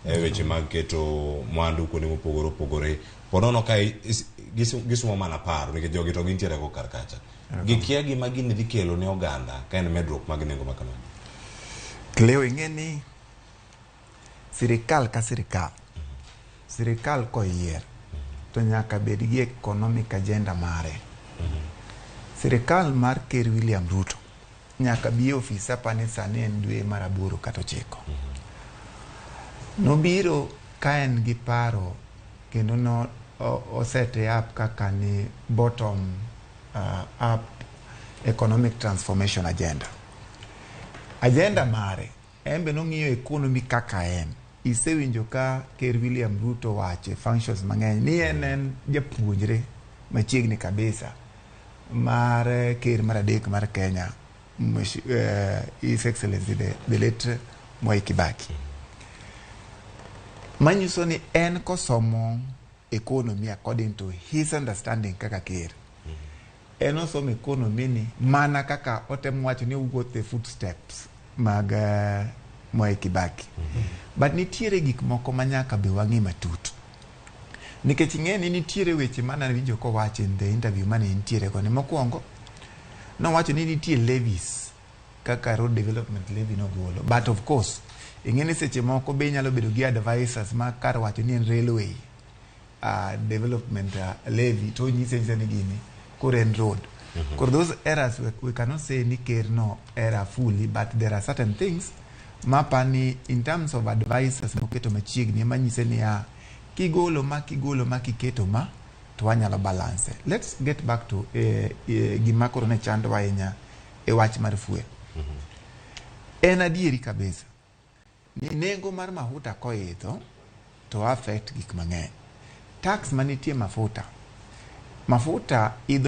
e weche mag keto mwandu kuonde mopogore opogore. Ponono ka gisumo mana paro nikech jogi to gintiere go kar kacha. Gikia gima gini dhi kelo ne oganda ka en medruok mag nengo ma kamano. Cleo, ing'e ni sirikal ka sirikal, sirikal koyier to nyaka bed gi economic agenda mare. Sirikal mar Ker William Ruto nyaka bi e ofis, apani sani en dwe mar 8 kata 9. Nobiro ka en gi paro kendo no o set up kaka ni bottom up economic transformation agenda. Agenda mare en be nong'iyo economy kaka en. Isewinjo ka Ker William Ruto wacho e functions mang'eny ni en japuonjre machiegni kabisa mar ker mar adek mar Kenya, His Excellency the late Mwai Kibaki. Manyiso ni en kosomo economy according to his understanding kaka ker. En osomo economy ni mana kaka otemo wacho ni owuotho e footsteps mag Mwai Kibaki. But nitiere gik moko ma nyaka be wang'i matut. Nikech ing'e ni nitiere weche mane awinjo kowacho in the interview mane entiere go ni mokwongo nowacho ni nitie levies kaka road development levy nogolo, but of course ing'e ni seche moko be inyalo bedo gi advisors ma kar wacho ni en railway development levy to onyisi anyisa ni gini koro en road. Koro those errors we cannot say ni ker no error fully, but there are certain things mapani in terms of advisors moketo machiegni ema nyise niya kigolo ma, kigolo ma, kiketo ma, to wanyalo balance. Let's get back to gima koro ne chandowa ahinya e wach mar fuel. En adieri kabisa ni nengo mar mafuta koidho to affect gik mang'eny. Tax manitie mafuta, mafuta idho.